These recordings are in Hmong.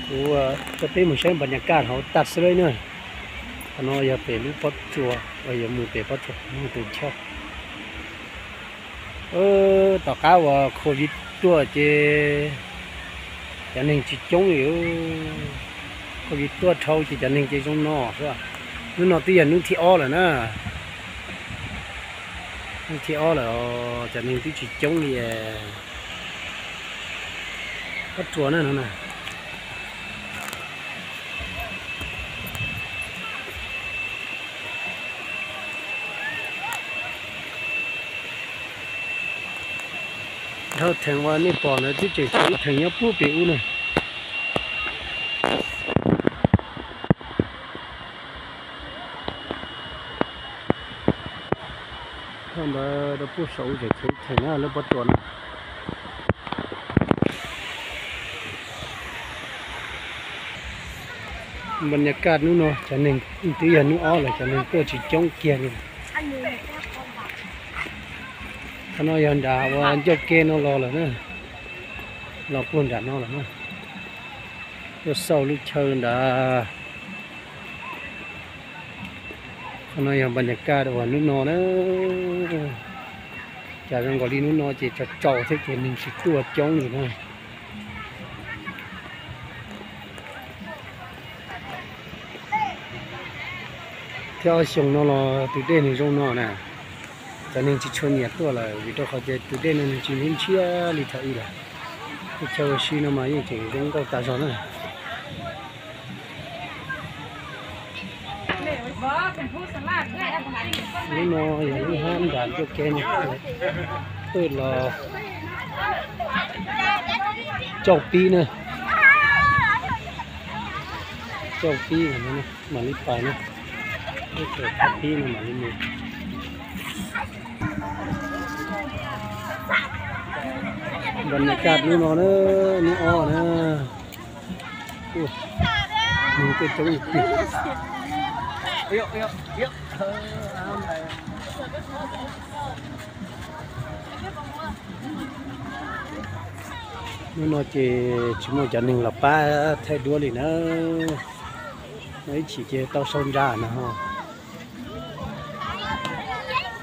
Kuv coj peb mus saib npas nyas kaj hauv tag xwb lawm na. Qhov no yog pem lub pob tsuas uas yuav mus pem pob tsuas mus tus chaw. Tom qab uas Covid tuaj ces cov neeg tsis coob li. Covid tuaj dhau ces cov neeg ces zoo no xwb. Hnub no twb yog hnub thib ob lawm na. Hnub thib ob lawm os, cov neeg twb tsis coob li. Pob tsuas na no na. Dhau theem uas nej pom ntawd twb tseem tshuav ib theem nyob puag pem ub na. Dhau ntawd rau puag saum ub tseem tshuav ib theem na lawv pob tsuas na. Npas nyas kaj hnub no cov neeg twb yog hnub ob lawm, cov neeg tuaj tsis coob kiag li. Qhov no yog nram uas ncauj ke no los lawm na, los puag nram no lawm na. Tuaj xauj lub chaw nrad. Qhov no yog npas nyas kaj uas hnub no na. Cas zoo nkaus li hnub no ces tsaus tsaus thiab ces neeg tsis tuaj coob li na. Thiab ob xyoo no los tus dej nws zoo no na, cov neeg tsis tshua nyiam tuaj lawm vim rau qhov tias tus dej no nws tsis ntshiab ntshiab li thaum ub lawm. Tej chaw ua si no mas yeej tseem zoo nkauj tas zog na. Lub no yog lub hab nram ncauj ke no, pw los cauj pib na. Cauj pib mam li pais na, peb tsuas thab pib no mam li mus. Npas nyas kaj hnub no na, hnub ob na. Neeg tuaj coob tiag. Hnub no ces tsis muaj cov neeg los pab thaij duab li na. No ib chim ces tau sau ntsa no.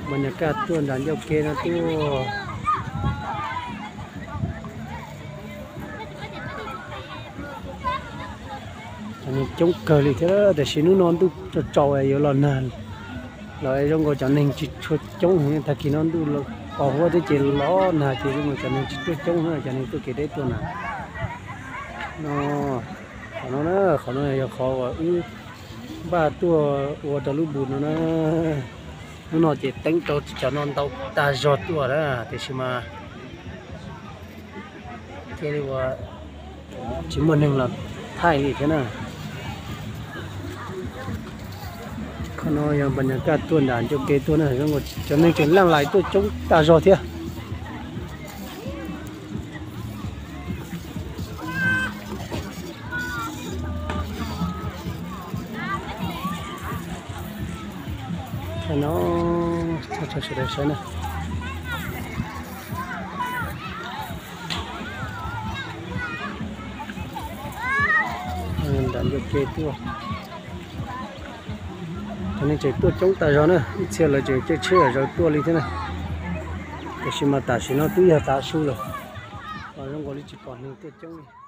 Npas nyas kaj tuaj nram ncauj ke no tuaj. Cov neeg coob kawg li thiab, tiam sis hnub no ntuj tsaus tsaus yuav los nag los zoo nkaus cov neeg tsis tshua coob heev. Tag kis no ntuj qos huab thiab ces los nag ces zoo nkaus cov neeg tsis tuaj coob na, cov neeg tuaj kev deb tuaj na. No, qhov no na, qhov no yog qhov uas wb npaj tuaj ua rau lub npus no na. Hnub no ces teeb rau cov no ntau tag zog tuaj na, tiam sis mas cia li ua tsis muaj neeg los thaij li thiab na. Qhov no yog npas nyas kaj tuaj nram ncauj ke tuaj na, zoo nkaus cov neeg tseem laj lais tuaj coob tag zog thiab. Thaij no, thaij rau sawv daws saib na. Nram ncauj ke tuaj. Cov neeg tseem tuaj coob tas zog na, ib txhia lawv tseem caij tsheb yam zaws tuaj li thiab na. Tiam sis mas tam sim no twb yog tav su lawm, los zoo nkaus li tsis pom neeg tuaj coob li.